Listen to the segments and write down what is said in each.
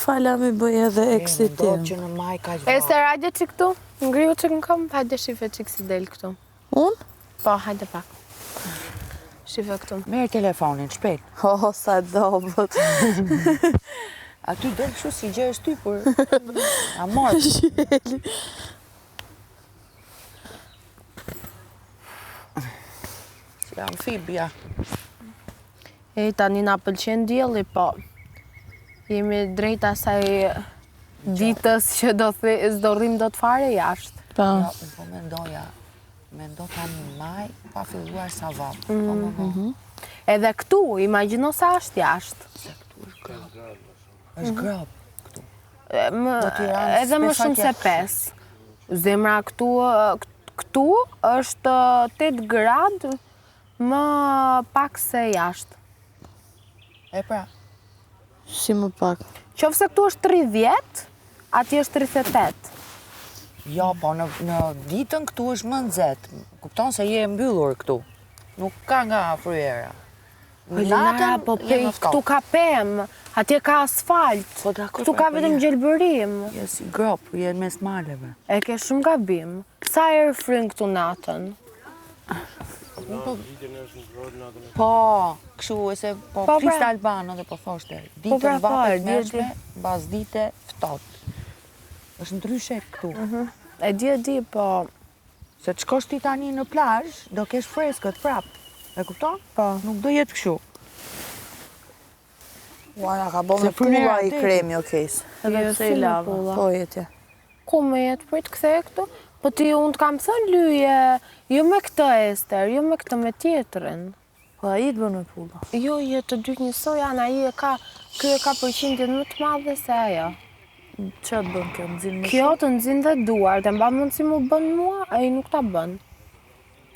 fala mi bëj edhe eksit tim. tim. që në maj ka vapë. Ester, hajde çik këtu. Ngriu çik në këmbë, hajde shife çik si del këtu. Unë? Po, hajde pak. Shife këtu. Merr telefonin, shpejt. Oh, sa dobët. Aty del kështu si gjë e shtypur. Amor. Si amfibia. E, tani na pëlqen dielli, po jemi drejt asaj ditës që do the, s'do rrim dot fare jashtë. Po. Jo, unë po mendoja, mendo tani maj, pa filluar sa vapë. Po më vonë. Mhm. Edhe këtu, imagjino sa është jashtë. Se këtu është gropë. Është gropë këtu. E, Më, Në Tiranë edhe më s'besoj shumë se t'jetë 5. Zemra këtu, këtu është 8 gradë më pak se jashtë. E pra, Si më pak. Qoftë se këtu është 30, atje është 38. jo, po në, në ditën këtu është më nxehtë. Kupton se je e mbyllur këtu. Nuk ka nga fryera. Po Linara, po je pe, më këtu ftohtë. ka pemë, atje ka asfalt, Po, dakor, këtu po, ka po, vetëm je. gjelbërim. Je si gropë, je në mes maleve. E ke shumë gabim. Sa erë fryn këtu natën? Po, kështu e se po, Po, fliste pra. Albano dhe po thoshte, ditën pra, po, vapë e e di, e di. tmerrshme, mbas dite ftohtë. Është ndryshe këtu. E di, e di, po... Se të shkosh ti tani në plazh, do kesh freskët prap. E kupton? Po. Nuk do jetë kështu. Ua, na ka bo Se me fryn pulla era i detit. kremi, okej. Edhe Edhe pse pse i i lava. lava. Po, jetje. Ku më jetë, prit ktheje këtu? Po ti unë të kam thënë lyje, jo me këtë Ester, jo me këtë me tjetrin. Po, ai të bën me pulla. Jo, jo, të dy njësoj janë, ai e ka, ky e ka përqindjen më të madhe se ajo. Qa të bën kjo, nxin më Kjo të nxin dhe duart, e mban mend si mu bën mua, ai nuk ta bën.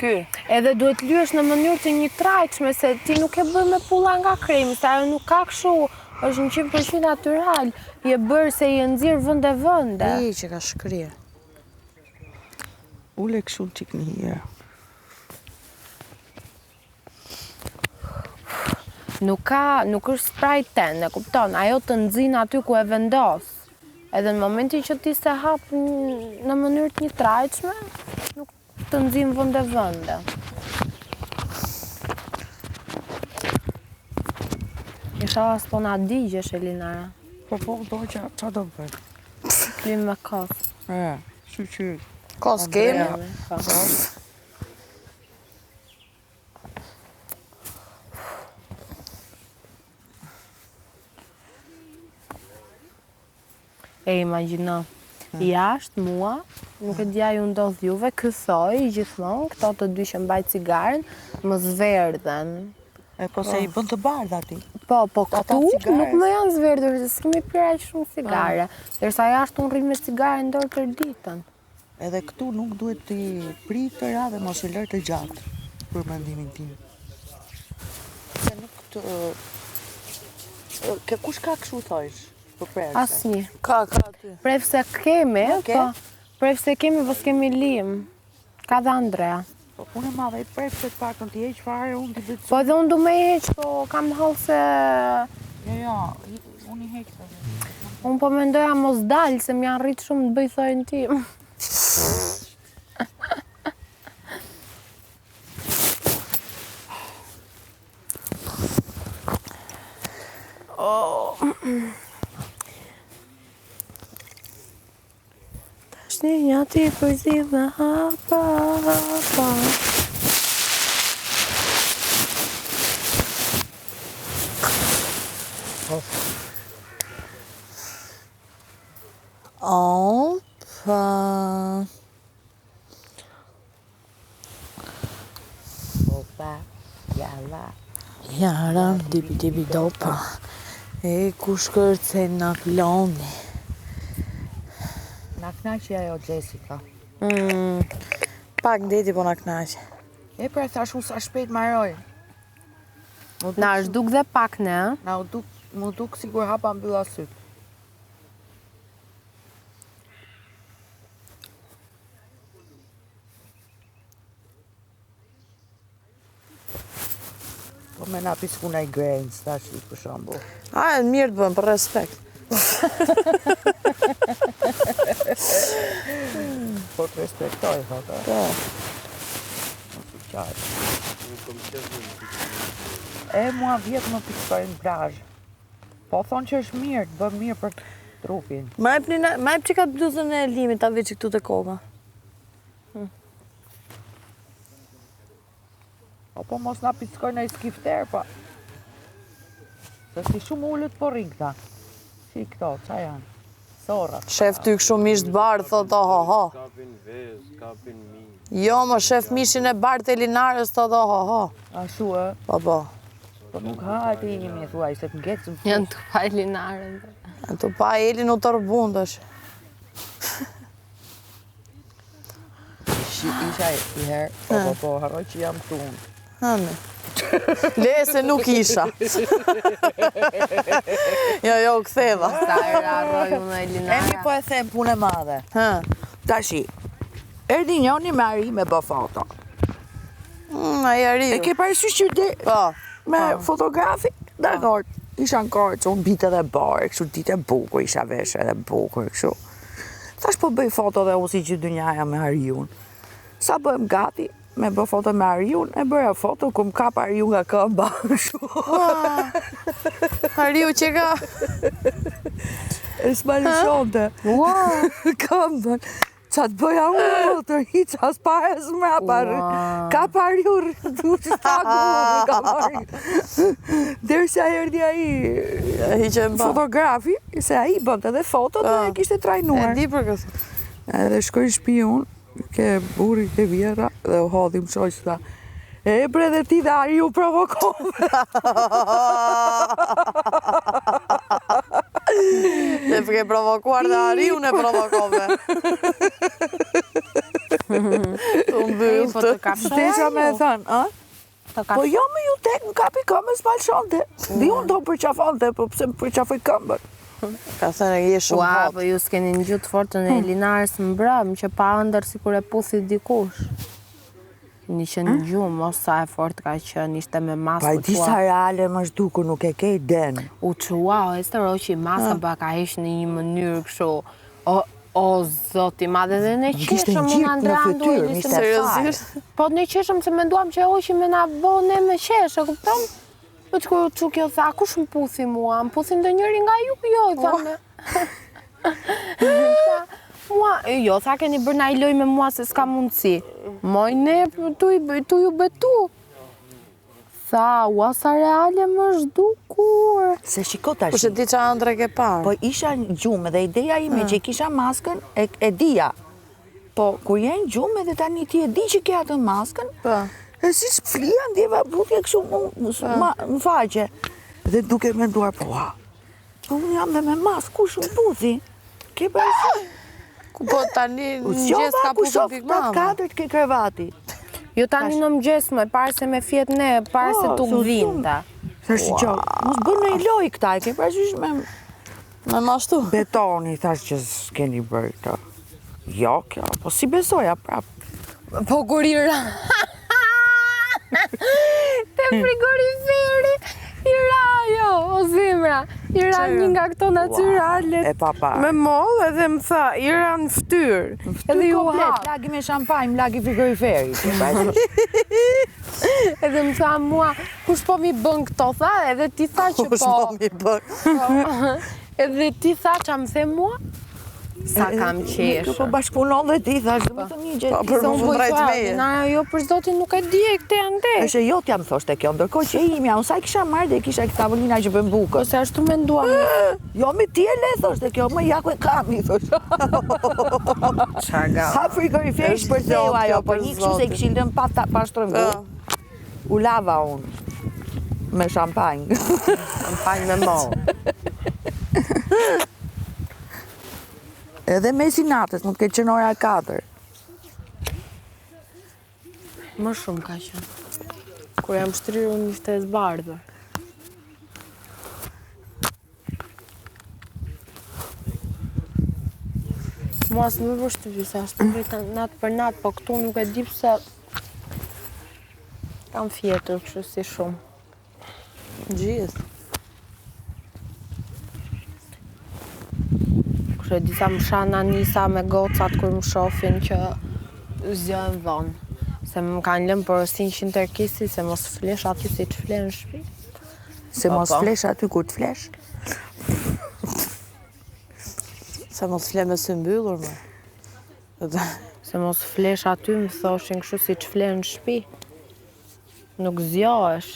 Ky. Edhe duhet lyesh në mënyrë të njëtrajtshme se ti nuk e bën me pulla nga kremi, se ajo nuk ka kështu, është 100% natyral, je bërë se je nxirr vende vende. I që ka shkrirë. Ule kështu çik një herë. Nuk ka, nuk është spray tan, e kupton? Ajo të nxin aty ku e vendos. Edhe në momentin që ti se hap n- në mënyrë të njëtrajtshme, nuk të nxin vende vende. Inshallah s'po na digjesh Elinara. Po po, do që ça do bëj? Klim me kos. E, shyqyr. Kos kemi. Po. E imagjino. Jashtë mua, nuk e di a ju ndodh juve, ky thoi gjithmonë, këto të dy që mbaj cigaren, më zverdhen. E po se i bën të bardha ti. Po, po Ata këtu cigare. nuk më janë zverdhur, se s'kemi pirë aq shumë cigare. Ndërsa jashtë unë rri me cigare në dorë tërë ditën. Edhe këtu nuk duhet t'i pri këtë radhë mos i lër të gjatë për mendimin tim. Se nuk të Ke kush ka kështu thojsh për prerëse? Asnjë. Ka, ka aty. Prefse kemi, Nuk e? po. Prefse kemi, po s'kemi lim. Ka dhe Andrea. Po punë e madhe, i prefse të paktën ti heq fare, unë ti bëj Po edhe unë du me i heq, po kam hall se Jo, jo, i- unë i heq po. unë po mendoja mos dal, se më janë rritë shumë të bëj thojën tim. Oh. Tash një një ti përzi me hapa, hapa. Opa. Opa, jalla. Jara, dibi dibi dopa. E kush kërcen na ploni. Na knaqi ajo Jessica. Mm, pak deti po na knaq. E pra thash unë sa shpejt maroj. Mu duk Na është duk dhe pak ne, ë? Na u duk, mu duk sigur hapa mbylla syt. Po me na pisku na i grains, tash i për shembull. A, e mirë të bën, për respekt. Po të respektoj, thotë. Po. Qartë. E mua vjet më pickoi në plazh. Po thonë që është mirë, të bën mirë për trupin. Ma jep një, ma jep çika bluzën e limit ta veç këtu te koka. Po po mos na pickojnë ai skifter, po. Se si shumë ulët po rrinë këta. Si këto, ça janë? Sorrat. Shef ty kështu mish të bardhë, thot oh oh oh. Kapin vezë, kapin mi. Jo, më shef mishin e bardhë të Elinarës, thot oh oh oh. Ashtu ë? Po po. Po nuk hahet i imi, thuaj, se të ngecë në Janë të pa Elinarën. Janë të pa Elin u tërbund është. Shi isha i herë, po po po, harroj që jam këtu unë. Hënë. Le se nuk isha. jo, jo, u ktheva. Sa herë harroj unë Elinara. Emi po e them punë e madhe. Hë. Tashi, erdhi njoni me Ari me bë foto. Mm, ai Ariu. E ke parasysh që de Po. me fotografi? Dakor. Isha në Korçë, unë binte dhe borë, kështu ditë e bukur, isha vesh edhe bukur, kështu. Thash po bëj foto dhe unë si gjithë dynjaja me Ariun. Sa bëhem gati me bë foto me Ariun, e bëra foto ku më kap Ariu nga këmba. Ariu që ka... E s'ma lëshonte. Këmbën. Ça të bëja unë, po, të hiq as para as mrapa. Kap Ariu rrëtu që taku, kap Ariu. Derisa erdhi ai fotografi, Se ai bënte edhe fotot dhe e kishte trajnuar. E di për këtë. Edhe shkoj në shtëpi unë, ke burri, ke vjehrra, dhe u hodhi më shoq, tha. E bre dhe ti dhe Ariu provokove. Dhe ke provokuar dhe Ariun e provokove. Të mbyllë po të kafshoj S'desha me e thënë, a? Po jo më ju tek më kapi këmbën s'ma lëshonte. Dhe unë do përqafonte, po pse më përqafoi këmbën. Ka thënë je shumë hot. Ua, po ju s'keni një të fortën e Elinarës mbrëm, që pa ëndërr sikur e puthi dikush. Një që në gjumë, mos sa e fort ka qenë, ishte me maskë. Pa e di sa reale më është dukur, nuk e ke idenë. U çua, o Ester, o që i maska, ba ka heq në një mënyrë kështu. O, O zot i madh edhe ne qeshëm unë Andrea Ndueli se seriozisht. Po ne qeshëm se menduam që e hoqi me na bo ne me qesh, e kupton? Po që kur çu kjo tha, kush më puthi mua? Më puthi ndonjëri nga ju? Jo, i thamë ne. Tha, mua, jo, tha keni bërë naj lojë me mua se s'ka mundësi. Moj ne, tu, tu ju betu. Tha, ua sa reale më është dukur. Se shiko tash. Kush e di ça ëndrre ke parë? Po isha në gjumë dhe ideja ime që kisha maskën e, e dija. Po kur je në gjumë edhe tani ti e di që ke atë maskën. Po. E siç flija ndjeva puthje kështu mu, po. ma, në faqe. Dhe duke menduar, po ua. Po unë jam dhe me maskë, kush më puthi? Ke parasysh? Ku po tani në mëngjes ka puthur Big Mama. Katërt ke krevati. Jo tani në mëngjes më, para se me fjet ne, para se po, të vinte. Thash që, mos bënë një lojë këta, e ke parasysh me... Me mashtu. Betoni, thash që s'keni bërë këta. Jo, kjo, po s'i besoja prapë. Po kur i ra. Te frigoriferi, i ra jo, o zemra, i ra një nga këto natyralet. E pa pa. Me mollë edhe më tha, i ra në ftyrë. Në ftyrë edhe ju komplet, lagi me shampanjë, lagi frigoriferi. edhe më tha mua, kush po m'i bën këto, tha, edhe ti tha që po. Kush po m'i bën. Edhe ti tha ça më the mua? Sa kam qeshur. Po bashkëpunon dhe ti thash, do të thënë një gjë. Po për më po drejt meje. Na jo për zotin nuk e di e këte ande. Është e jotja më thoshte kjo, ndërkohë që imja, unë sa e kisha marrë dhe kisha këtë tavolina që bën bukën. Po se ashtu menduam. Jo mi ti e le thoshte kjo, më ja ku e kam i thosh. Ça ga. Ha frigoriferi shpërtheu ajo, po një kështu se i kishin lënë pa pa shtrëngu. U lava unë. Me shampanjë. Shampanjë me mollë. Edhe mesi natës, mund të ketë qenë ora 4. Më shumë ka qenë. Kur jam shtrirë unë ishte e zbardhur. Mua s'më bën përshtypje, se ashtu rri natë për natë, po këtu nuk e di pse kam fjetur kështu si shumë. Gjithë. Kështu e disa më shan Anisa me gocat kur më shofin që zgjohem vonë. Se më kanë lënë porosinë që në se mos flesh aty siç fle në shtëpi. Se Po, mos po. flesh aty kur të flesh. Se mos fle me sy mbyllur, më. Se mos flesh aty më thoshin kështu siç fle në shtëpi. Nuk zgjohesh.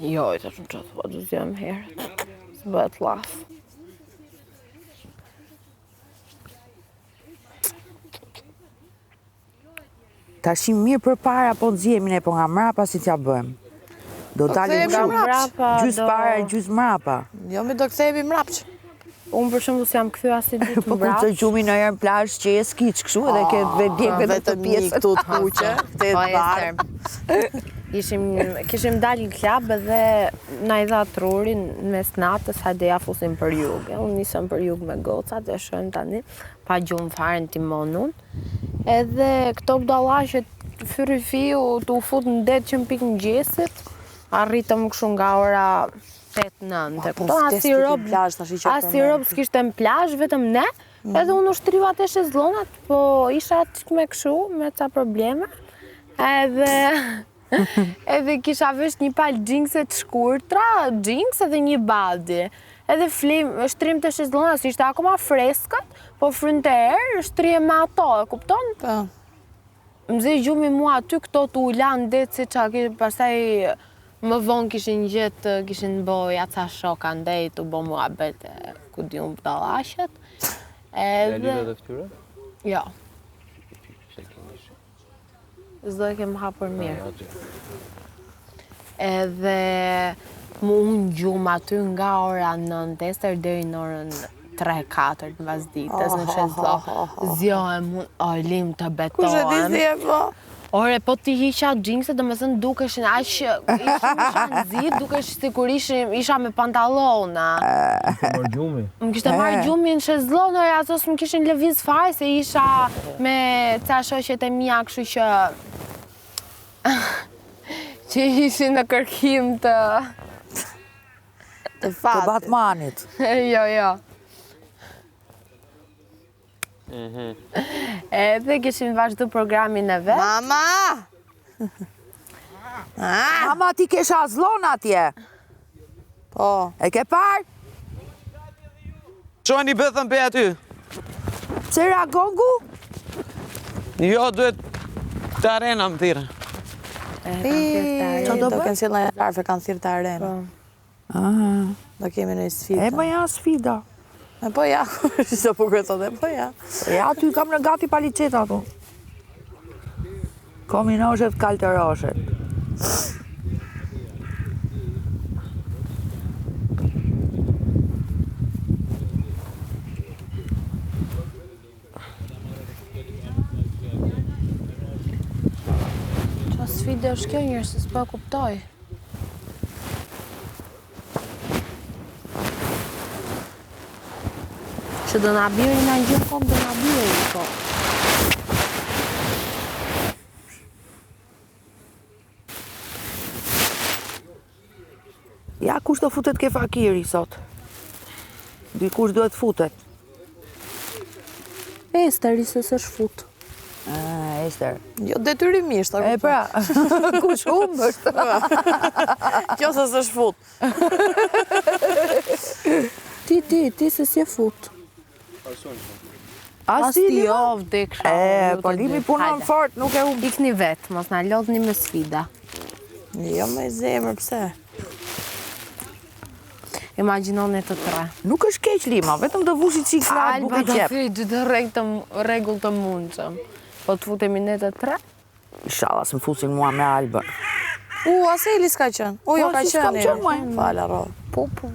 Jo, i thashë ça thua, do zgjohem herët. S'bëhet llaf. Tashi mirë përpara po nxihemi ne, po nga mrapa si t'ja bëjmë. Do dalim kthehemi kështu, mbrapsht. gjysë Do- para, gjysë mrapa. Jo, mi do kthehemi mrapsht. Unë për shembull s'jam kthy asnjë ditë Po kur të mbrapsht. gjumi në herë në plazh që je skiç kështu edhe ke dhe djeg vetëm të Vetëm një pjesën. këtu të kuqe, këtë Po, të bardhë. Ester. Ishim, kishim dalë në klab edhe na i dha trurin mes natës, hajde ja fusim për jug. E Unë nisëm për jug me gocat e shohim tani, pa gjumë fare në timon unë. Edhe këto budallaqe fyri fiu tu u fut në det që në pikë mëngjesit, arritëm kështu nga ora 8-9. Po, Kupton, vdes asnjë ti rob, në plazh tash i që asnjë rob s'kishte në plazh, vetëm ne. Mm. Edhe unë u shtriva te shezllonat, po isha çik me kështu, me ca probleme. Edhe edhe kisha vesh një palë xhinse të shkurtra, xhins edhe një body. Edhe flim, shtrim te shezllonat, si ishte akoma freskët, po frynte erë, shtrihem me ato, e kupton? Po. Më zë gjumi mua aty, këto tu u lanë det si qa, pastaj më vonë kishin gjetë, kishin bo ja ca shoka ndej, tu bo muhabete, ku di unë budallaqet. E Edhe... lidhe dhe fytyrën? Jo, Se keni shi. s'do e kem hapur mirë. Aty. Edhe mu unë gjumë aty nga ora 9 tester deri në orën 3-4 të mbas ditës në shezllon. Zgjohem unë, o lim të Kush e di betohem. si e po? Ore, po ti hiqa xhinse, do me thënë dukeshin aq ishim isha nxit, dukesh sikur ishim isha me pantallona. Të marrë gjumi. Më kishte marrë gjumi në shezllon, ore, ato s'më kishin lëviz fare se isha me ca shoqet e mia, kështu që që ishin në kërkim të Të Të fatit. Batmanit. jo, jo. Edhe kishim vazhdu programin e vet. Mama! Ah! Mama ti ke shazllon atje. Po. E ke parë? Qoni bëthën pe aty. Pse ra gongu? Jo, duhet të arena më thirë. I, Qa do do bëj? kenë sjellë një larfe, kanë thirrë të arena. Ah. Do kemi në sfidë. E më ja sfida. E po ja, sa bukur thotë, e po ja. E aty kam në gati paliceta ato. Kominoshet, kaltëroshet. Qa sfide është kjo njerëz, se s'po e kuptoj. Që do na biri na gjë kokë, do na biri kokë. Ja, kush do futet ke fakiri sot? Dikush duhet futet. Esteri se s'është fut. Ah, Ester. Jo detyrimisht, a E kupton? pra, kush humb është? Kjo se s'është fut. Ti, ti, ti se s'je fut. As As ti, ti Lima? jo, vdeksha. E, ju po të Limi dy. punon Hajde. fort, nuk e humb. Ikni vet, mos na lodhni me sfida. Jo më zemër, pse? Imagjinoni të tre. Nuk është keq Lima, vetëm do vushi çik flat Alba bukë do qep. thyej çdo rregull të rregull të mundshëm. Po të futemi ne të tre? Inshallah s'më fusin mua me Albën. U, as Eli s'ka qenë. U, jo Po, ka si s'kam qenë. qenë, moj. Fala, rro. Po, po.